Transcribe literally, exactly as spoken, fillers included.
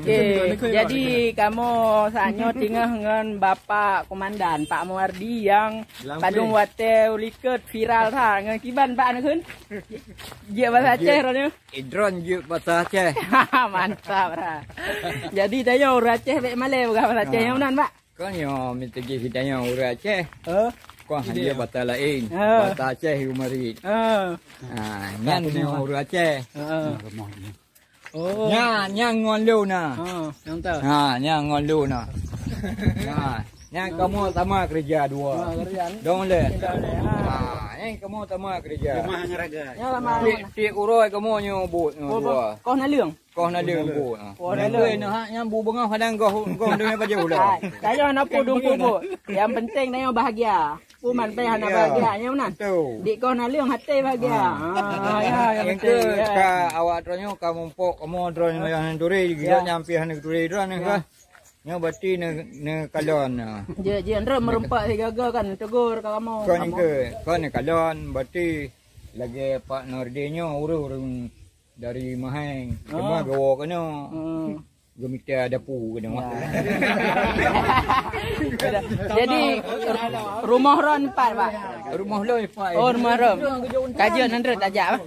Okey, jadi kamoe saat nyoe tingah ngon Bapak Komandan, Pak Muwardi, nyang padum watée u likot viral that ngon kiban, Pak, aneuk kheun? Jeuet bahasa Aceh droeneuh? Eh, droen jeuet bahasa Aceh. Mantap lah. Jadi tanyoe ureuëng Aceh bék malée peugah bahasa Aceh, nyang meunan, Pak? Kon nyoe meuteugeh geutanyoe ureuëng Aceh. Kon hana bahasa laén. Bahasa Aceh geumarit. Ha, nyan nyoe ureuëng Aceh. Oh. Nyan, nyan ngon lôn na. Ha, nyang ta. Ha, nyan ngon lôn na. Ha, nyan kamoe sama keureuja dua. Ha, keureuja ni. Dong le. Ha, nyan kamoe sama keureuja. Rumah ngeuraga. Nyan lama. Tiek, tiek uroe kamoe nyoe buet nyoe dua. Koh naleueng. Koh naleueng buet. Koh naleueng. Nyan bu beungoh kadang goh, goh deungon bajée ulang. Hai, tanyoe hana peue dum peue buet. Nyang penting tanyoe bahagia. Peue man pih hana bahagia, nyoe meunan. Betul. Dik koh naleueng até bahagia. Ha. Ha, ya, nyang penting, ya. Ka awak droeneuh ka mumpok kamoe droeneuh nyang turi, gila nyang pih hana turi droeneuh ka. Nyoe berarti ne, ne kalon. Je, je, Andrew meureumpok sigaga kan, tegur ka kamoe. Kon ke, kon ne kalon, berarti lagée Pak Nurdin nyoe ureuëng-ureuëng dari Maheng. Cuma gawoe keunoe. Hmm. Geumita dapu keunoe. Ya. Jadi, rumoh ron pat, Pak? Rumoh lôn pat. Oh, rumoh ron. Ka jeuet nan rot tajak, Pak?